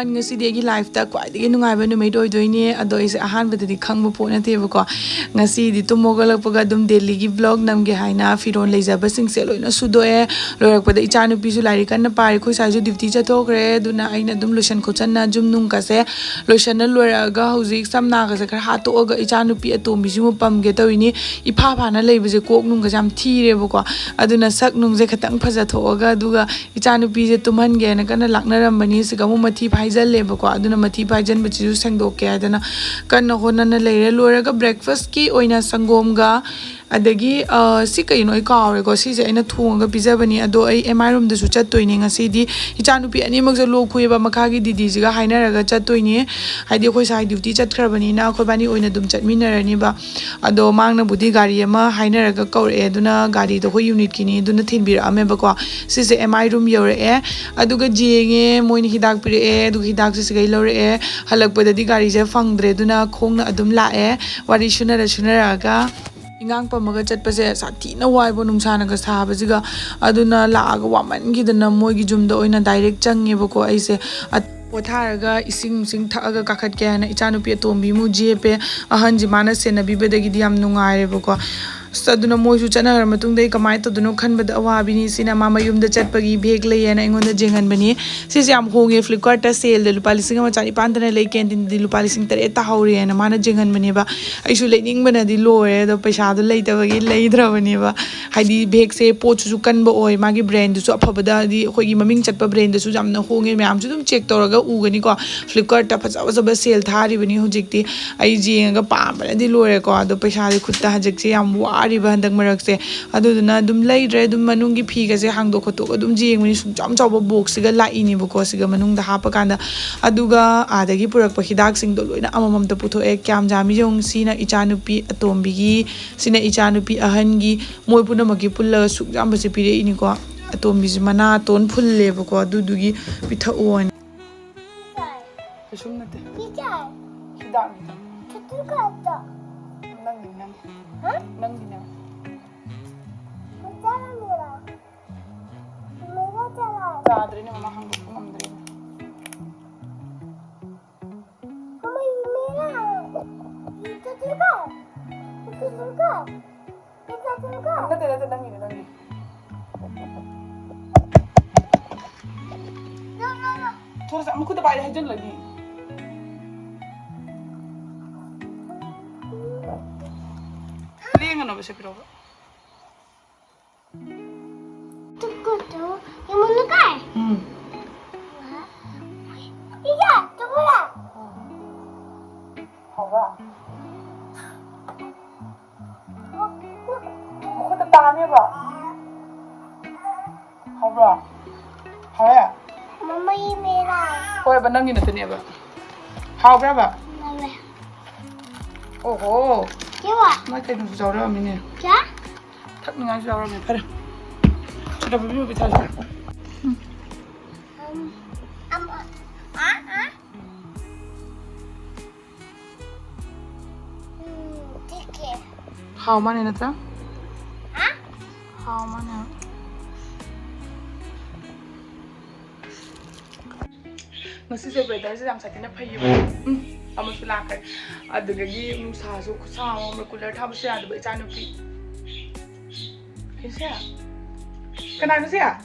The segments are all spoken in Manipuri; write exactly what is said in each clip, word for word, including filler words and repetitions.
ꯉꯁꯤꯗꯤ ꯑꯩꯒꯤ ꯂꯥꯏꯐꯇ ꯈ꯭ꯋꯥꯏꯗꯒꯤ ꯅꯨꯡꯉꯥꯏꯕ ꯅꯨꯃꯤꯠ ꯑꯣꯏꯗꯣꯏꯅꯦ꯫ ꯑꯗꯣ ꯑꯩꯁꯦ ꯑꯍꯥꯟꯕꯗꯗꯤ ꯈꯪꯕ ꯄꯣꯠ ꯅꯠꯇꯦꯕꯀꯣ꯫ ꯉꯁꯤꯗꯤ ꯇꯨꯝ ꯍꯧꯒꯠꯂꯛꯄꯒ ꯑꯗꯨꯝ ꯗꯦꯂꯤꯒꯤ ꯕ꯭ꯂꯣꯒ ꯅꯝꯒꯦ ꯍꯥꯏꯅ ꯐꯤꯔꯣꯜ ꯂꯩꯖꯕꯁꯤꯡꯁꯦ ꯂꯣꯏꯅ ꯁꯨꯗꯣꯛꯑꯦ꯫ ꯂꯣꯏꯔꯛꯄꯗ ꯏꯆꯥꯅꯨꯄꯤꯁꯨ ꯂꯥꯏꯔꯤꯛ ꯀꯟꯅ ꯄꯥꯔꯤ꯫ ꯑꯩꯈꯣꯏ ꯁ꯭ꯋꯥꯏꯁꯨ ꯗ꯭ꯌꯨꯇꯤ ꯆꯠꯊꯣꯛꯈ꯭ꯔꯦ꯫ ꯑꯗꯨꯅ ꯑꯩꯅ ꯑꯗꯨꯝ ꯂꯣꯏꯁꯟ ꯈꯣꯠꯆꯟꯅ ꯌꯨꯝ ꯅꯨꯡꯒꯁꯦ ꯂꯣꯏꯁꯟꯅ ꯂꯣꯏꯔꯛꯑꯒ ꯍꯧꯖꯤꯛ ꯁꯝ ꯅꯥꯒꯁꯦ ꯈꯔ ꯍꯥꯠꯇꯣꯛꯑꯒ ꯏꯆꯥꯅꯨꯄꯤ ꯑꯇꯣꯝꯕꯤꯁꯤꯃꯨꯛ ꯄꯝꯒꯦ ꯇꯧꯔꯤꯅꯤ꯫ ꯏꯐꯥ ꯐꯥꯅ ꯂꯩꯕꯁꯦ ꯀꯣꯛ ꯅꯨꯡꯒꯁꯦ ꯌꯥꯝ ꯊꯤꯔꯦꯕꯀꯣ꯫ ꯑꯗꯨꯅ ꯁꯛ ꯅꯨꯡꯁꯦ ꯈꯤꯇꯪ ꯐꯖꯊꯣꯛꯑꯒ ꯑꯗꯨꯒ ꯏꯆꯥꯅꯨꯄꯤꯁꯦ ꯇꯨꯝꯍꯟꯒꯦꯅ ꯀꯟꯅ ꯂꯥꯛꯅꯔꯝꯕꯅꯤ꯫ ꯁꯤꯒ ꯑꯃꯨꯛ ꯃꯊꯤ ꯐꯥꯏꯖꯜꯂꯦꯕꯀꯣ꯫ ꯑꯗꯨꯅ ꯃꯊꯤ ꯐꯥꯏꯖꯟꯕꯁꯤꯁꯨ ꯁꯦꯡꯗꯣꯛꯀꯦ ꯍꯥꯏꯗꯅ ꯀꯟꯅ ꯍꯣꯠꯅꯅ ꯂꯩꯔꯦ꯫ ꯂꯣꯏꯔꯒ ꯕ꯭ꯔꯦꯛꯐꯥꯁꯀꯤ ꯑꯣꯏꯅ ꯁꯪꯒꯣꯝꯒ ꯑꯗꯒꯤ, ꯑ, ꯁꯤ ꯀꯩꯅꯣ ꯑꯩ ꯀꯥꯎꯔꯦꯀꯣ꯫ ꯁꯤꯁꯦ ꯑꯩꯅ ꯊꯣꯡꯉꯒ ꯄꯤꯖꯕꯅꯤ꯫ ꯑꯗꯣ ꯑꯩ ꯑꯦꯝ ꯑꯥꯏ ꯔꯨꯝꯗꯁꯨ ꯆꯠꯇꯣꯏꯅꯦ ꯉꯁꯤꯗꯤ꯫ ꯏꯆꯥꯅꯨꯄꯤ ꯑꯅꯤꯃꯛꯁꯦ ꯂꯣꯛ ꯈꯨꯏꯌꯦꯕ꯫ ꯃꯈꯥꯒꯤ ꯗꯤꯗꯤꯁꯤꯒ ꯍꯥꯏꯅꯔꯒ ꯆꯠꯇꯣꯏꯅꯦ꯫ ꯍꯥꯏꯗꯤ ꯑꯩꯈꯣꯏ ꯁꯥꯏ ꯗ꯭ꯌꯨꯇꯤ ꯆꯠꯈ꯭ꯔꯕꯅꯤꯅ ꯑꯩꯈꯣꯏꯕꯥꯅꯤ ꯑꯣꯏꯅ ꯑꯗꯨꯝ ꯆꯠꯃꯤꯟꯅꯔꯅꯤꯕ꯫ ꯑꯗꯣ ꯃꯥꯡꯅꯕꯨꯗꯤ ꯒꯥꯔꯤ ꯑꯃ ꯍꯥꯏꯅꯔꯒ ꯀꯧꯔꯛꯑꯦ꯫ ꯑꯗꯨꯅ ꯒꯥꯔꯤꯗꯣ ꯑꯩꯈꯣꯏ ꯌꯨꯅꯤꯠꯀꯤꯅꯤ꯫ ꯑꯗꯨꯅ ꯊꯤꯟꯕꯤꯔꯛꯑꯝꯃꯦꯕꯀꯣ꯫ ꯁꯤꯁꯦ ꯑꯦꯝ ꯑꯥꯏ ꯔꯨꯝ ꯌꯧꯔꯛꯑꯦ꯫ ꯑꯗꯨꯒ ꯌꯦꯡꯉꯦ, ꯃꯣꯏꯅ ꯍꯤꯗꯥꯛ ꯄꯤꯔꯛꯑꯦ꯫ ꯑꯗꯨꯒ ꯍꯤꯗꯥꯛꯁꯦ ꯁꯤꯒꯩ ꯂꯧꯔꯛꯑꯦ꯫ ꯍꯜꯂꯛꯄꯗꯗꯤ ꯒꯥꯔꯤꯁꯦ ꯐꯪꯗ꯭ꯔꯦ꯫ ꯑꯗꯨꯅ ꯈꯣꯡꯅ ꯑꯗꯨꯝ ꯂꯥꯛꯑꯦ꯫ ꯋꯥꯔꯤ ꯁꯨꯅꯔ ꯁꯨꯅꯔꯛꯑꯒ ꯏꯉꯥꯡ ꯄꯝꯃꯒ ꯆꯠꯄꯁꯦ ꯁꯥꯊꯤꯅ ꯋꯥꯏꯕ, ꯅꯨꯡꯁꯥꯅꯒ ꯁꯥꯕꯁꯤꯒ꯫ ꯑꯗꯨꯅ ꯂꯥꯛꯑꯒ ꯋꯥꯃꯟꯈꯤꯗꯅ ꯃꯣꯏꯒꯤ ꯌꯨꯝꯗ ꯑꯣꯏꯅ ꯗꯥꯏꯔꯦꯛ ꯆꯪꯉꯦꯕꯀꯣ ꯑꯩꯁꯦ꯫ ꯑꯠ-, ꯄꯣꯊꯥꯔꯒ ꯏꯁꯤꯡ ꯁꯤꯡ ꯊꯛꯑꯒ ꯀꯥꯈꯠꯀꯦ ꯍꯥꯏꯅ ꯏꯆꯥꯅꯨꯄꯤ ꯑꯇꯣꯝꯕꯤꯃꯨꯛ ꯖꯦꯞꯄꯦ꯫ ꯑꯍꯟꯁꯤ ꯃꯥꯅ ꯁꯦꯟꯅꯕꯤꯕꯗꯒꯤꯗꯤ ꯌꯥꯝ ꯅꯨꯡꯉꯥꯏꯔꯦꯕꯀꯣ꯫ ꯑꯁ, ꯑꯗꯨꯅ ꯃꯣꯏꯁꯨ ꯆꯠꯅꯈ꯭ꯔ ꯃꯇꯨꯡꯗ ꯑꯩ ꯀꯃꯥꯏꯅ ꯇꯧꯗꯣꯏꯅꯣ ꯈꯟꯕꯗ ꯑꯋꯥꯕꯤꯅꯤ꯫ ꯁꯤꯅ ꯃꯥ ꯃꯌꯨꯝꯗ ꯆꯠꯄꯒꯤ ꯕꯦꯒ ꯂꯩꯌꯦꯅ ꯑꯩꯉꯣꯟꯗ ꯌꯦꯡꯍꯟꯕꯅꯤ꯫ ꯁꯤꯁꯦ ꯌꯥꯝ ꯍꯣꯡꯉꯦ, ꯐ꯭ꯂꯤꯞꯀꯥꯔꯠꯇ ꯁꯦꯜꯗ ꯂꯨꯄꯥ ꯂꯤꯁꯤꯡ ꯑꯃ ꯆꯅꯤꯄꯥꯟꯗꯅ ꯂꯩ, ꯀꯦꯟꯇꯤꯟꯗꯗꯤ ꯂꯨꯄꯥ ꯂꯤꯁꯤꯡ ꯇꯔꯦꯠꯇ ꯍꯧꯔꯦꯅ ꯃꯥꯅ ꯌꯦꯡꯍꯟꯕꯅꯦꯕ꯫ ꯑꯩꯁꯨ ꯂꯩꯅꯤꯡꯕꯅꯗꯤ ꯂꯣꯏꯔꯦ, ꯑꯗꯣ ꯄꯩꯁꯥꯗꯣ ꯂꯩꯇꯕꯒꯤ ꯂꯩꯗ꯭ꯔꯕꯅꯦꯕ꯫ ꯍꯥꯏꯗꯤ ꯕꯦꯒꯁꯦ ꯄꯣꯠꯁꯤꯁꯨ ꯀꯟꯕ ꯑꯣꯏ, ꯃꯥꯒꯤ ꯕ꯭ꯔꯦꯟꯗꯨꯁꯨ ꯑꯐꯕꯗ, ꯍꯥꯏꯗꯤ ꯑꯩꯈꯣꯏꯒꯤ ꯃꯃꯤꯡ ꯆꯠꯄ ꯕ꯭ꯔꯦꯟꯗꯁꯨ ꯌꯥꯝꯅ ꯍꯣꯡꯉꯦ꯫ ꯃꯌꯥꯝꯁꯨ ꯑꯗꯨꯝ ꯆꯦꯛ ꯇꯧꯔꯒ ꯎꯒꯅꯤꯀꯣ, ꯐ꯭ꯂꯤꯞꯀꯥꯔꯠꯇ ꯐꯖ ꯐꯖꯕ ꯁꯦꯜ ꯊꯥꯔꯤꯕꯅꯤ ꯍꯧꯖꯤꯛꯇꯤ꯫ ꯑꯩ ꯌꯦꯡꯉꯒ ꯄꯥꯝꯕꯅꯗꯤ ꯂꯣꯏꯔꯦꯀꯣ, ꯑꯗꯣ ꯄꯩꯁꯥꯁꯦ ꯈꯨꯠꯇ ꯍꯧꯖꯤꯛꯁꯦ ꯌꯥꯝ ꯋꯥꯔꯤꯕ ꯍꯟꯗꯛ ꯃꯔꯛꯁꯦ꯫ ꯑꯗꯨꯗꯨꯅ ꯑꯗꯨꯝ ꯂꯩꯗ꯭ꯔꯦ꯫ ꯑꯗꯨꯝ ꯃꯅꯨꯡꯒꯤ ꯐꯤꯒꯁꯦ ꯍꯥꯡꯗꯣꯛ ꯈꯣꯠꯇꯣꯛ ꯑꯗꯨꯝ ꯌꯦꯡꯕꯅꯤ꯫ ꯁꯨꯝ ꯆꯥꯎ ꯆꯥꯎꯕ ꯕꯣꯛꯁꯁꯤꯒ ꯂꯥꯛꯏꯅꯦꯕꯀꯣ ꯁꯤꯒ ꯃꯅꯨꯡꯗ ꯍꯥꯞꯄꯀꯥꯟꯗ꯫ ꯑꯗꯨꯒ ꯑꯥꯗꯒꯤ ꯄꯨꯔꯛꯄ ꯍꯤꯗꯥꯛꯁꯤꯡꯗꯣ ꯂꯣꯏꯅ ꯑꯃꯃꯝꯇ ꯄꯨꯊꯣꯛꯑꯦ꯫ ꯀꯌꯥꯝ ꯌꯥꯝꯃꯤ ꯌꯦꯡꯉꯨ꯫ ꯁꯤꯅ ꯏꯆꯥꯅꯨꯄꯤ ꯑꯇꯣꯝꯕꯤꯒꯤ, ꯁꯤꯅ ꯏꯆꯥꯅꯨꯄꯤ ꯑꯍꯟꯒꯤ, ꯃꯣꯏ ꯄꯨꯝꯅꯃꯛꯀꯤ ꯄꯨꯜꯂꯒ ꯁꯨꯛ ꯌꯥꯝꯕꯁꯦ ꯄꯤꯔꯛꯏꯅꯤꯀꯣ꯫ ꯑꯇꯣꯝꯕꯤꯁꯦ ꯃꯅꯥꯇꯣꯟ ꯐꯨꯜꯂꯦꯕꯀꯣ, ꯑꯗꯨꯗꯨꯒꯤ ꯄꯤꯊꯛꯑꯣꯅ꯫ ꯀꯩꯁꯨꯝ ꯅꯠꯇꯦ꯫ ꯍꯤꯗꯥꯛꯅꯤ꯫ ꯅꯪꯒꯤ, ꯅꯪꯒꯤ꯫ ꯅꯪꯒꯤꯅꯦ꯫ ꯌꯥꯗ꯭ꯔꯦꯅꯦ, ꯃꯃꯥ ꯍꯥꯡꯗꯣꯛꯄ ꯉꯝꯗ꯭ꯔꯦꯅꯦ꯫ ꯈꯨꯠꯇ ꯄꯥꯏꯔꯦ ꯍꯩꯖꯤꯜꯂꯅꯤ꯫ ꯂꯦꯡꯒꯅꯣꯕ, ꯁꯦ ꯄꯤꯔꯛꯑꯣꯕ꯫ ꯎꯝ꯫ ꯍꯥꯎꯕ꯭ꯔꯥ? ꯃꯈꯨꯠꯇ ꯇꯥꯅꯦꯕ꯫ ꯍꯥꯎꯕ꯭ꯔꯣ? ꯍꯥꯎꯋꯦ? ꯃꯃꯩ ꯃꯦꯔꯥ꯫ ꯍꯣꯏꯕ, ꯅꯪꯒꯤ ꯅꯠꯇꯅꯦꯕ꯫ ꯍꯥꯎꯕ꯭ꯔꯕ? ꯍꯥꯎꯋꯦ꯫ ꯑꯣꯍꯣ꯫ ꯀꯦꯋꯥ? ꯃꯥ ꯀꯩꯅꯣꯁꯨ ꯌꯥꯎꯔꯛꯑꯝꯃꯤꯅꯦ꯫ ꯀꯌꯥ? ꯊꯛꯅꯤꯡꯉꯥꯏꯁꯨ ꯌꯥꯎꯔꯝꯃꯦ꯫ ꯐꯔꯦ꯫ ꯁꯤꯗ ꯄꯤꯕꯤꯌꯨ, ꯄꯤꯊꯛꯑꯁꯤ꯫ ꯎꯝ꯫ ꯑꯝ, ꯑꯝ, ꯑ, ꯑ꯫ ꯎꯝ, ꯊꯤꯛꯀꯦ꯫ ꯍꯥꯎ ꯃꯥꯅꯦ ꯅꯠꯇ꯭ꯔꯥ? ꯍꯥ? ꯍꯥꯎ ꯃꯥꯅꯦ꯫ ꯉꯁꯤꯁꯦ weatherꯁꯦ ꯌꯥꯝ ꯁꯥꯊꯤꯅ ꯐꯩꯌꯦꯕ꯫ ꯎꯝ, ꯑꯃꯁꯨ ꯂꯥꯛꯈ꯭ꯔꯦ꯫ ꯑꯗꯨꯗꯒꯤ ꯅꯨꯡꯁꯥꯁꯨ ꯈꯨꯠꯁꯥ ꯑꯃ ꯑꯃ, cooler ꯊꯥꯕꯁꯨ ꯌꯥꯗꯕ ꯏꯆꯥꯅꯨꯄꯤ꯫ ꯀꯩꯁꯦ? ꯀꯅꯥꯅꯣ ꯁꯦ?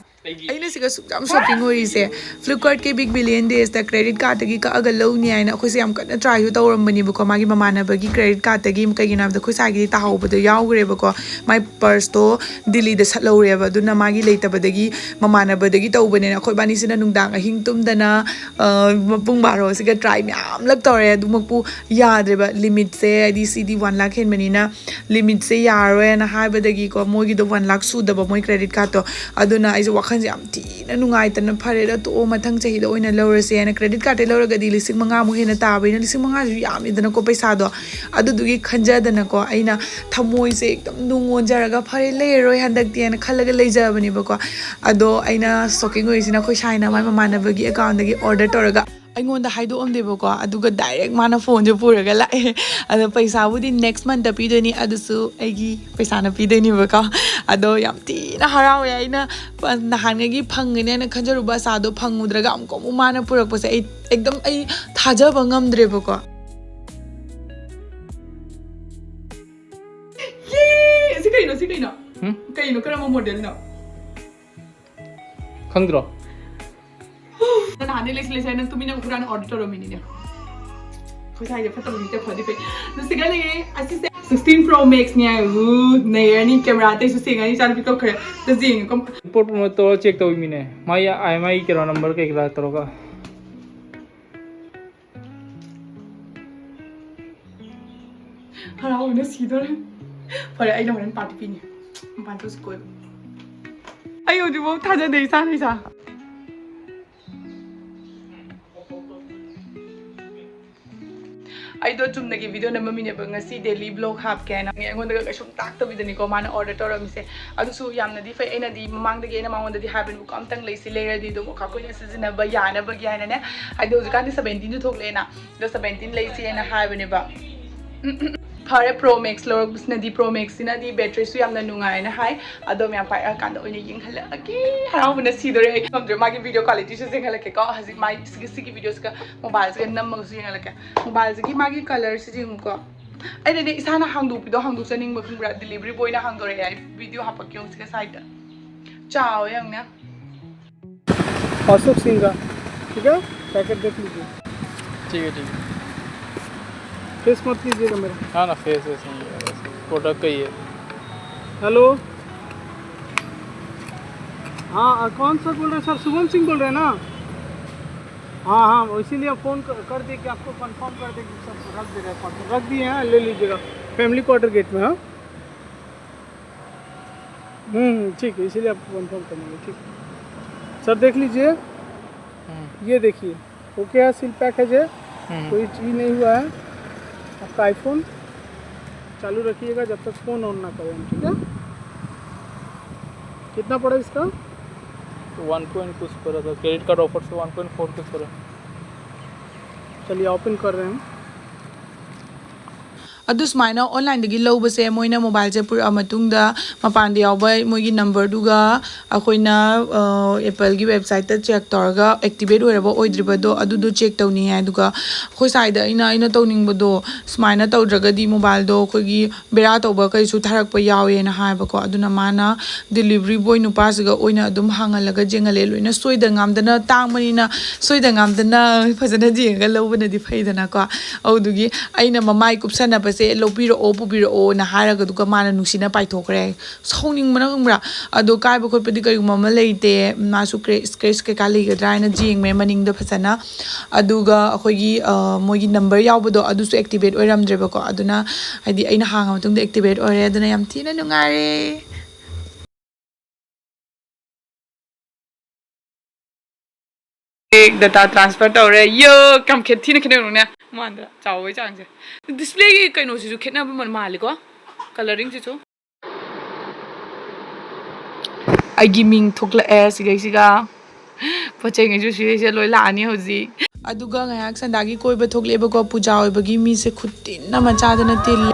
ꯑꯩꯅ ꯁꯤꯒ ꯁꯨꯛ ꯌꯥꯝ shopping ꯑꯣꯏꯔꯤꯁꯦ, Flipkartꯀꯤ Big Billion Daysꯇ credit cardꯇꯒꯤ ꯀꯛꯑꯒ ꯂꯧꯅꯤ ꯍꯥꯏꯅ ꯑꯩꯈꯣꯏꯁꯦ ꯌꯥꯝ ꯀꯟꯅ tryꯁꯨ ꯇꯧꯔꯝꯕꯅꯦꯕꯀꯣ꯫ ꯃꯥꯒꯤ ꯃꯃꯥꯟꯅꯕꯒꯤ credit cardꯇꯒꯤ, ꯀꯩꯒꯤꯅꯣ ꯍꯥꯏꯕꯗ ꯑꯩꯈꯣꯏ ꯁ꯭ꯋꯥꯏꯒꯤꯗꯤ ꯇꯥꯍꯧꯕꯗꯣ ꯌꯥꯎꯈ꯭ꯔꯦꯕꯀꯣ꯫ ꯃꯥꯏ purseꯇꯣ ꯗꯤꯜꯂꯤꯗ ꯁꯠꯍꯧꯔꯦꯕ꯫ ꯑꯗꯨꯅ ꯃꯥꯒꯤ ꯂꯩꯇꯕꯗꯒꯤ ꯃꯃꯥꯟꯅꯕꯗꯒꯤ ꯇꯧꯕꯅꯦꯅ ꯑꯩꯈꯣꯏ ꯏꯕꯥꯅꯤꯁꯤꯅ ꯅꯨꯡꯗꯥꯡ ꯑꯍꯤꯡ ꯇꯨꯝꯗꯅ, ꯑ, ꯄꯨꯡ ꯕꯥꯔꯣꯁꯤꯒ try ꯃꯌꯥꯝꯂꯛ ꯇꯧꯔꯦ꯫ ꯑꯗꯨꯃꯛꯄꯨ ꯌꯥꯗ꯭ꯔꯦꯕ꯫ Limitꯁꯦ, ꯍꯥꯏꯗꯤ ꯁꯤꯗꯤ one lakh ꯍꯦꯟꯕꯅꯤꯅ, limitꯁꯦ ꯌꯥꯔꯔꯣꯏꯅ ꯍꯥꯏꯕꯗꯒꯤꯀꯣ, ꯃꯣꯏꯒꯤꯗꯣ one lakh ꯁꯨꯗꯕ ꯃꯣꯏ credit cardꯇꯣ꯫ ꯑꯗꯨꯅ ꯑꯩꯁꯦ ꯋꯥꯈꯜꯁꯦ ꯌꯥꯝ ꯊꯤꯅ ꯅꯨꯡꯉꯥꯏꯇꯅ, "ꯐꯔꯦꯗ, ꯇꯣꯛꯑꯣ, ꯃꯊꯪ ꯆꯍꯤꯗ ꯑꯣꯏꯅ ꯂꯧꯔꯁꯦ" ꯍꯥꯏꯅ, credit cardꯇꯩ ꯂꯧꯔꯒꯗꯤ ꯂꯤꯁꯤꯡ ꯃꯉꯥꯃꯨꯛ ꯍꯦꯟꯅ ꯇꯥꯕꯅꯤꯅ, ꯂꯤꯁꯤꯡ ꯃꯉꯥꯁꯤꯁꯨ ꯌꯥꯝꯃꯤꯗꯅꯀꯣ ꯄꯩꯁꯥꯗꯣ꯫ ꯑꯗꯨꯗꯨꯒꯤ ꯈꯟꯖꯗꯅꯀꯣ, ꯑꯩꯅ ꯊꯃꯣꯏꯁꯦ ꯑꯗꯨꯝ ꯅꯨꯡ ꯑꯣꯟꯖꯔꯒ, "ꯐꯔꯦ, ꯂꯩꯔꯔꯣꯏ ꯍꯟꯗꯛꯇꯤ" ꯍꯥꯏꯅ ꯈꯜꯂꯒ ꯂꯩꯖꯕꯅꯦꯕꯀꯣ꯫ ꯑꯗꯣ ꯑꯩꯅ shocking ꯑꯣꯏꯔꯤꯁꯤꯅ, ꯑꯩꯈꯣꯏ ꯁꯥꯏꯅ ꯃꯥꯏ ꯃꯃꯥꯟꯅꯕꯒꯤ accountꯗꯒꯤ order ꯇꯧꯔꯒ ꯑꯩꯉꯣꯟꯗ ꯍꯥꯏꯗꯣꯛꯑꯝꯗꯦꯕꯀꯣ꯫ ꯑꯗꯨꯒ direct ꯃꯥꯅ phoneꯁꯦ ꯄꯨꯔꯒ ꯂꯥꯛꯑꯦ꯫ ꯑꯗꯣ ꯄꯩꯁꯥꯕꯨꯗꯤ next monthꯇ ꯄꯤꯗꯣꯏꯅꯤ, ꯑꯗꯨꯁꯨ ꯑꯩꯒꯤ ꯄꯩꯁꯥꯅ ꯄꯤꯗꯣꯏꯅꯦꯕꯀꯣ꯫ ꯑꯗꯣ ꯌꯥꯝ ꯊꯤꯅ ꯍꯔꯥꯎꯋꯦ꯫ ꯑꯩꯅ ꯅꯍꯥꯟꯉꯩꯒꯤ ꯐꯪꯒꯅꯤ ꯍꯥꯏꯅ ꯈꯟꯖꯔꯨꯕ ꯑꯆꯥꯗꯣ ꯐꯪꯉꯨꯗ꯭ꯔꯒ ꯑꯃꯨꯛꯀ ꯑꯃꯨꯛ ꯃꯥꯅ ꯄꯨꯔꯛꯄꯁꯦ ꯑꯩ ꯑꯦꯛꯗꯝ ꯑꯩ ꯊꯥꯖꯕ ꯉꯝꯗ꯭ꯔꯦꯕꯀꯣ꯫ ꯌꯦ! ꯁꯤ ꯀꯩꯅꯣ? ꯁꯤ ꯀꯩꯅꯣ? ꯍꯨꯝ? ꯀꯩꯅꯣ? ꯀꯔꯝꯕ modelꯅꯣ? ꯈꯪꯗ꯭ꯔꯣ? ꯅꯍꯥꯟꯗꯩ ꯂꯩꯁꯤ ꯂꯩꯁꯤ ꯍꯥꯏꯅ ꯅꯪ ꯇꯨꯃꯤꯟꯅ ꯍꯨꯔꯥꯟ order ꯇꯧꯔꯝꯃꯤꯅꯤꯅꯦ꯫ ꯑꯩꯈꯣꯏ ꯁ꯭ꯋꯥꯏꯗ ꯐꯠꯇꯕ ꯃꯤꯇ ꯐꯗꯤ ꯐꯩ꯫ ꯑꯗꯨ ꯁꯤꯒ ꯂꯩꯌꯦ꯫ ꯑꯁꯤꯁꯦ sixteen Pro Max ꯅꯦ ꯍꯥꯏ꯫ ꯎ, ꯅꯩꯔꯅꯤ꯫ Camera ꯑꯇꯩꯁꯨ ꯁꯦꯡꯉꯅꯤ꯫ ꯏꯆꯥꯅꯨꯄꯤ ꯀꯞꯈ꯭ꯔꯦ꯫ ꯑꯝꯇ ꯌꯦꯡꯉꯦ꯫ ꯀꯝ- Report ꯇꯧꯔ check ꯇꯧꯔꯤꯃꯤꯅꯦ꯫ ꯃꯥꯒꯤ IMEI ꯀꯩꯅꯣ number ꯀꯩꯀꯥ ꯇꯧꯔꯒ꯫ ꯍꯔꯥꯎꯕꯅ ꯁꯤꯗꯣꯔꯦ꯫ ꯐꯔꯦ, ꯑꯩꯅ ꯍꯣꯔꯦꯟ party ꯄꯤꯅꯤ꯫ ꯃꯄꯥꯟ ꯊꯣꯛꯁꯤ ꯀꯣꯏꯕ꯫ ꯑꯩ ꯍꯧꯖꯤꯛꯐꯥꯎ ꯊꯥꯖꯗꯦ ꯏꯁꯥꯅ ꯏꯁꯥ꯫ ꯑꯩꯗꯣ ꯆꯨꯝꯅꯒꯤ video ꯅꯝꯃꯝꯃꯤꯅꯦꯕ, ꯉꯁꯤ daily vlog ꯍꯥꯞꯀꯦ ꯍꯥꯏꯅ꯫ ꯑꯩꯉꯣꯟꯗꯒ ꯀꯩꯁꯨꯝ ꯇꯥꯛꯇꯕꯤꯗꯅꯤꯀꯣ ꯃꯥꯅ order ꯇꯧꯔꯝꯃꯤꯁꯦ꯫ ꯑꯗꯨꯁꯨ ꯌꯥꯝꯅꯗꯤ ꯐꯩ꯫ ꯑꯩꯅꯗꯤ ꯃꯃꯥꯡꯗꯒꯤ ꯑꯩꯅ ꯃꯉꯣꯟꯗꯗꯤ ꯍꯥꯏꯕꯅꯦꯕꯀꯣ, ꯑꯝꯇꯪ ꯂꯩꯁꯤ, ꯂꯩꯔꯗꯤ ꯑꯗꯨꯝ ꯑꯣꯈꯥꯛ ꯑꯣꯏꯅ ꯁꯤꯖꯤꯟꯅꯕ ꯌꯥꯅꯕꯒꯤ ꯍꯥꯏꯅꯅꯦ꯫ ꯍꯥꯏꯗꯤ ꯍꯧꯖꯤꯛꯀꯥꯟꯗꯤ seventeen ꯁꯨ ꯊꯣꯛꯂꯛꯑꯦꯅ, ꯑꯗꯣ seventeen ꯂꯩꯁꯤ ꯍꯥꯏꯅ ꯍꯥꯏꯕꯅꯦꯕ꯫ ꯐꯔꯦ, Pro Max ꯂꯧꯔꯛꯄꯁꯤꯅꯗꯤ, Pro Max ꯁꯤꯅꯗꯤ battery ꯁꯨ ꯌꯥꯝꯅ ꯅꯨꯡꯉꯥꯏꯅ ꯍꯥꯏ꯫ ꯑꯗꯣ ꯃꯌꯥꯝ ꯄꯥꯏꯔꯛꯑꯀꯥꯟꯗ ꯑꯣꯏꯅ ꯌꯦꯡꯍꯜꯂꯛꯑꯒꯦ꯫ ꯍꯔꯥꯎꯕꯅ ꯁꯤꯗꯣꯔꯦ꯫ ꯑꯩ ꯉꯝꯗ꯭ꯔꯦ꯫ ꯃꯥꯒꯤ video quality ꯁꯨ ꯌꯦꯡꯍꯜꯂꯛꯀꯦꯀꯣ꯫ ꯍꯧꯖꯤꯛ ꯃꯥꯏ ꯁꯤꯒꯤ, ꯁꯤꯒꯤ video ꯁꯤꯒ mobile ꯁꯤꯒ ꯅꯝꯃꯒꯁꯨ ꯌꯦꯡꯍꯜꯂꯛꯀꯦ꯫ Mobile ꯁꯤꯒꯤ ꯃꯥꯒꯤ colour ꯁꯤ ꯌꯦꯡꯉꯨꯀꯣ꯫ ꯑꯩꯅꯅꯦ ꯏꯁꯥꯅ ꯍꯥꯡꯗꯣꯛꯄꯤꯗꯣ ꯍꯥꯡꯗꯣꯛꯆꯅꯤꯡꯕ, ꯈꯪꯕ꯭ꯔꯥ? Delivery boy ꯅ ꯍꯥꯡꯗꯣꯔꯛꯑꯦ꯫ ꯑꯩ video ꯍꯥꯄꯛꯀꯦ ꯌꯦꯡꯉꯨ ꯁꯤꯒ side ꯇ꯫ ꯆꯥꯎꯋꯦ ꯌꯦꯡꯉꯨꯅꯦ꯫ अशोक सिंह का, ठीक है, packet देख लीजिए। ठीक है, ठीक है। Face मत लीजिएगा मेरा। हाँ ना, face वैसे नहीं है, बस product का ही है। Hello, हाँ, अ, कौन सर बोल रहे हैं सर? शुभम सिंह बोल रहे हैं ना? हाँ, हाँ, इसीलिए फ़ोन कर, कर दिए कि आपको confirm कर दें कि सब रख दे रहे हैं, parcel रख दिए हैं, ले लीजिएगा। Family quarter gate में, हाँ। हम्म, ठीक है, इसीलिए आपको confirm करना है, ठीक है। सर, देख लीजिए, हम्म। ये देखिए, OK है, seal pack है जे, हम्म। कोई चीज़ नहीं हुआ है। आपका iPhone चालू रखिएगा जब तक फ़ोन on ना करें हम, ठीक है? कितना पड़ा इसका? One point कुछ पड़ा था, credit card offer से one point four कुछ पड़ा। चलिए, open कर रहे हैं हम। ꯑꯗꯨ ꯁꯨꯃꯥꯏꯅ ꯑꯣꯟꯂꯥꯏꯟꯗꯒꯤ ꯂꯧꯕꯁꯦ, ꯃꯣꯏꯅ ꯃꯣꯕꯥꯏꯜꯁꯦ ꯄꯨꯔꯛꯑ ꯃꯇꯨꯡꯗ ꯃꯄꯥꯟꯗ ꯌꯥꯎꯕ ꯃꯣꯏꯒꯤ ꯅꯝꯕꯔꯗꯨꯒ ꯑꯩꯈꯣꯏꯅ ꯑꯦꯄꯜꯒꯤ ꯋꯦꯕꯁꯥꯏꯠꯇ ꯆꯦꯛ ꯇꯧꯔꯒ ꯑꯦꯛꯇꯤꯚꯦꯠ ꯑꯣꯏꯔꯕ ꯑꯣꯏꯗ꯭ꯔꯤꯕꯗꯣ ꯑꯗꯨꯗꯣ ꯆꯦꯛ ꯇꯧꯅꯤꯡꯉꯦ꯫ ꯑꯗꯨꯒ ꯑꯩꯈꯣꯏ ꯁ꯭ꯋꯥꯏꯗ ꯑꯩꯅ ꯑꯩꯅ ꯇꯧꯅꯤꯡꯕꯗꯣ, ꯁꯨꯃꯥꯏꯅ ꯇꯧꯗ꯭ꯔꯒꯗꯤ ꯃꯣꯕꯥꯏꯜꯗꯣ ꯑꯩꯈꯣꯏꯒꯤ ꯕꯦꯔꯥ ꯇꯧꯕ ꯀꯩꯁꯨ ꯊꯥꯔꯛꯄ ꯌꯥꯎꯋꯦꯅ ꯍꯥꯏꯕꯀꯣ꯫ ꯑꯗꯨꯅ ꯃꯥꯅ ꯗꯤꯂꯤꯚꯔꯤ ꯕꯣꯏ ꯅꯨꯄꯥꯁꯤꯒ ꯑꯣꯏꯅ ꯑꯗꯨꯝ ꯍꯥꯡꯍꯜꯂꯒ ꯌꯦꯡꯍꯜꯂꯦ꯫ ꯂꯣꯏꯅ ꯁꯣꯏꯗ ꯉꯥꯝꯗꯅ, ꯇꯥꯡꯕꯅꯤꯅ ꯁꯣꯏꯗ ꯉꯥꯝꯗꯅ ꯐꯖꯅ ꯌꯦꯡꯉꯒ ꯂꯧꯕꯅꯗꯤ ꯐꯩꯗꯅꯀꯣ꯫ ꯑꯗꯨꯗꯨꯒꯤ ꯑꯩꯅ ꯃꯃꯥꯏ ꯀꯨꯞꯁꯟꯅꯕꯁꯦ, "ꯂꯧꯕꯤꯔꯛꯑꯣ, ꯄꯨꯕꯤꯔꯛꯑꯣꯅ" ꯍꯥꯏꯔꯒ ꯑꯗꯨꯒ ꯃꯥꯅ ꯅꯨꯡꯁꯤꯅ ꯄꯥꯏꯊꯣꯛꯈ꯭ꯔꯦ꯫ ꯁꯥꯎꯅꯤꯡꯕꯅ ꯈꯪꯕ꯭ꯔꯥ? ꯑꯗꯣ ꯀꯥꯏꯕ ꯈꯣꯠꯄꯗꯤ ꯀꯩꯒꯨꯝꯕ ꯑꯃ ꯂꯩꯇꯦ꯫ ꯃꯥꯁꯨ ꯀ꯭ꯔꯦ-, ꯁ꯭ꯀ꯭ꯔꯦꯆ ꯀꯩꯀꯥ ꯂꯩꯒꯗ꯭ꯔꯥ ꯍꯥꯏꯅ ꯌꯦꯡꯉꯦ ꯃꯅꯤꯡꯗ ꯐꯖꯅ꯫ ꯑꯗꯨꯒ ꯑꯩꯈꯣꯏꯒꯤ, ꯑ, ꯃꯣꯏꯒꯤ ꯅꯝꯕꯔ ꯌꯥꯎꯕꯗꯣ ꯑꯗꯨꯁꯨ ꯑꯦꯛꯇꯤꯚꯦꯠ ꯑꯣꯏꯔꯝꯗ꯭ꯔꯦꯕꯀꯣ꯫ ꯑꯗꯨꯅ ꯍꯥꯏꯗꯤ ꯑꯩꯅ ꯍꯥꯡꯉ ꯃꯇꯨꯡꯗ ꯑꯦꯛꯇꯤꯚꯦꯠ ꯑꯣꯏꯔꯦ꯫ ꯑꯗꯨꯅ ꯌꯥꯝ ꯊꯤꯅ ꯅꯨꯡꯉꯥꯏꯔꯦ꯫ ꯗꯇꯥ ꯇ꯭ꯔꯥꯟꯁꯐꯔ ꯇꯧꯔꯦ꯫ ꯌꯣ, ꯀꯌꯥꯝ ꯈꯦꯠ-, ꯊꯤꯅ ꯈꯦꯠꯅꯔꯨꯅꯦ꯫ ꯃꯥꯟꯗ꯭ꯔꯥ? ꯆꯥꯎꯕꯩ ꯆꯥꯡꯁꯦ꯫ ꯗꯤꯁꯄ꯭ꯂꯦꯒꯤ ꯀꯩꯅꯣꯁꯤꯁꯨ ꯈꯦꯠꯅꯕ ꯃꯥꯜ-, ꯃꯥꯜꯂꯤꯀꯣ꯫ ꯀꯂꯔꯤꯡꯁꯤꯁꯨ꯫ ꯑꯩꯒꯤ ꯃꯤꯡ ꯊꯣꯛꯂꯛꯑꯦ ꯁꯤꯒꯩꯁꯤꯒ꯫ ꯄꯣꯠ ꯆꯩꯉꯩꯁꯨ ꯁꯤꯗꯩꯁꯤꯗ ꯂꯣꯏ ꯂꯥꯛꯑꯅꯤ ꯍꯧꯖꯤꯛ꯫ ꯑꯗꯨꯒ ꯉꯥꯏꯍꯥꯛ ꯁꯟꯗꯥꯒꯤ ꯀꯣꯏꯕ ꯊꯣꯛꯂꯛꯑꯦꯕꯀꯣ꯫ ꯄꯨꯖꯥ ꯑꯣꯏꯕꯒꯤ ꯃꯤꯁꯦ ꯈꯨꯇꯤꯟ ꯑꯃ ꯆꯥꯗꯅ ꯇꯤꯜꯂꯦ꯫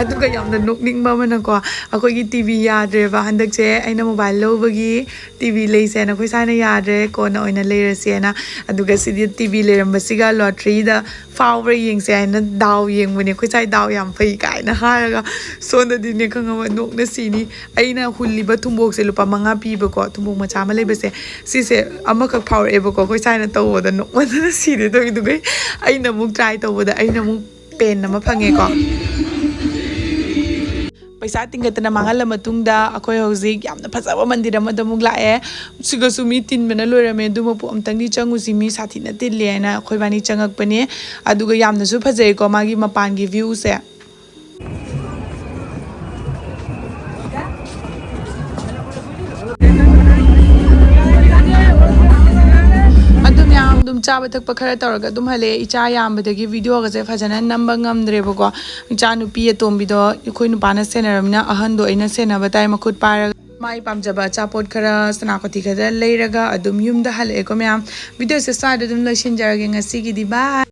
ꯑꯗꯨꯒ ꯌꯥꯝꯅ ꯅꯣꯛꯅꯤꯡꯕ ꯑꯃꯅꯀꯣ, ꯑꯩꯈꯣꯏꯒꯤ ꯇꯤ ꯚꯤ ꯌꯥꯗ꯭ꯔꯦꯕ ꯍꯟꯗꯛꯁꯦ꯫ ꯑꯩꯅ ꯃꯣꯕꯥꯏꯜ ꯂꯧꯕꯒꯤ ꯇꯤ ꯚꯤ ꯂꯩꯁꯦꯅ ꯑꯩꯈꯣꯏ ꯁꯥꯏꯅ ꯌꯥꯗ꯭ꯔꯦ, ꯀꯣꯟꯅ ꯑꯣꯏꯅ ꯂꯩꯔꯁꯦꯅ꯫ ꯑꯗꯨꯒ ꯁꯤꯗꯤ ꯇꯤ ꯚꯤ ꯂꯩꯔꯝꯕꯁꯤꯒ ꯂꯣꯇ꯭ꯔꯤꯗ ꯐꯥꯎꯕ꯭ꯔꯥ ꯌꯦꯡꯁꯦ ꯍꯥꯏꯅ ꯗꯥꯎ ꯌꯦꯡꯕꯅꯦ꯫ ꯑꯩꯈꯣꯏ ꯁꯥꯏ ꯗꯥꯎ ꯌꯥꯝ ꯐꯩ ꯀꯥꯏꯅ ꯍꯥꯏꯔꯒ, ꯁꯣꯝꯗꯗꯤꯅꯦ ꯈꯪꯉꯕ, ꯅꯣꯛꯅ ꯁꯤꯅꯤ꯫ ꯑꯩꯅ ꯍꯨꯜꯂꯤꯕ ꯊꯨꯝꯕꯣꯛꯁꯦ ꯂꯨꯄꯥ ꯃꯉꯥ ꯄꯤꯕꯀꯣ, ꯊꯨꯝꯕꯣꯛ ꯃꯆꯥ ꯑꯃ ꯂꯩꯕꯁꯦ, ꯁꯤꯁꯦ ꯑꯃꯈꯛ ꯐꯥꯎꯔꯛꯑꯦꯕꯀꯣ꯫ ꯑꯩꯈꯣꯏ ꯁꯥꯏꯅ ꯇꯧꯕꯗ ꯅꯣꯛꯃꯟꯗꯅ ꯁꯤꯔꯦ꯫ ꯑꯗꯨꯒꯤꯗꯨꯒꯤ ꯑꯩꯅ ꯑꯃꯨꯛ ꯇ꯭ꯔꯥꯏ ꯇꯧꯕꯗ ꯑꯩꯅ ꯑꯃꯨꯛ ꯄꯦꯟ ꯑꯃ ꯐꯪꯉꯦꯀꯣ꯫ ꯄꯩꯁꯥ ꯇꯤꯡꯒꯠꯇꯅ ꯃꯥꯡꯍꯜꯂ ꯃꯇꯨꯡꯗ ꯑꯩꯈꯣꯏ ꯍꯧꯖꯤꯛ ꯌꯥꯝꯅ ꯐꯖꯕ ꯃꯟꯗꯤꯔ ꯑꯃꯗ ꯑꯃꯨꯛ ꯂꯥꯛꯑꯦ꯫ ꯁꯤꯒꯁꯨ ꯃꯤ ꯇꯤꯟꯕꯅ ꯂꯣꯏꯔꯝꯃꯦ꯫ ꯑꯗꯨ ꯃꯄꯨ ꯑꯝꯇꯪꯗꯤ ꯆꯪꯉꯨꯁꯤ, ꯃꯤ ꯁꯥꯊꯤꯅ ꯇꯤꯜꯂꯦ ꯍꯥꯏꯅ ꯑꯩꯈꯣꯏꯕꯥꯅꯤ ꯆꯪꯉꯛꯄꯅꯦ꯫ ꯑꯗꯨꯒ ꯌꯥꯝꯅꯁꯨ ꯐꯖꯩꯀꯣ ꯃꯥꯒꯤ ꯃꯄꯥꯟꯒꯤ ꯚ꯭ꯌꯨꯁꯦ꯫ ꯑꯗꯨ ꯃꯌꯥꯝ ꯑꯗꯨꯝ ꯆꯥꯕ ꯊꯛꯄ ꯈꯔ ꯇꯧꯔꯒ ꯑꯗꯨꯝ ꯍꯜꯂꯛꯑꯦ꯫ ꯏꯆꯥ ꯌꯥꯝꯕꯗꯒꯤ ꯚꯤꯗꯤꯑꯣꯒꯁꯦ ꯐꯖꯅ ꯅꯝꯕ ꯉꯝꯗ꯭ꯔꯦꯕꯀꯣ꯫ ꯏꯆꯥ ꯅꯨꯄꯤ ꯑꯇꯣꯝꯕꯤꯗꯣ ꯑꯩꯈꯣꯏ ꯅꯨꯄꯥꯅ ꯁꯦꯟꯅꯔꯕꯅꯤꯅ ꯑꯍꯟꯗꯣ ꯑꯩꯅ ꯁꯦꯟꯅꯕ ꯇꯥꯏ, ꯃꯈꯨꯠ ꯄꯥꯏꯔꯒ꯫ ꯃꯥꯏ ꯄꯥꯝꯖꯕ ꯑꯆꯥꯄꯣꯠ ꯈꯔ, ꯁꯅꯥꯀꯣꯊꯤ ꯈꯔ ꯂꯩꯔꯒ ꯑꯗꯨꯝ ꯌꯨꯝꯗ ꯍꯜꯂꯛꯑꯦꯀꯣ ꯃꯌꯥꯝ꯫ ꯚꯤꯗꯤꯑꯣꯁꯦ ꯁ꯭ꯋꯥꯏꯗ ꯑꯗꯨꯝ ꯂꯣꯏꯁꯤꯟꯖꯔꯒꯦ ꯉꯁꯤꯒꯤꯗꯤ꯫ ꯕꯥꯏ꯫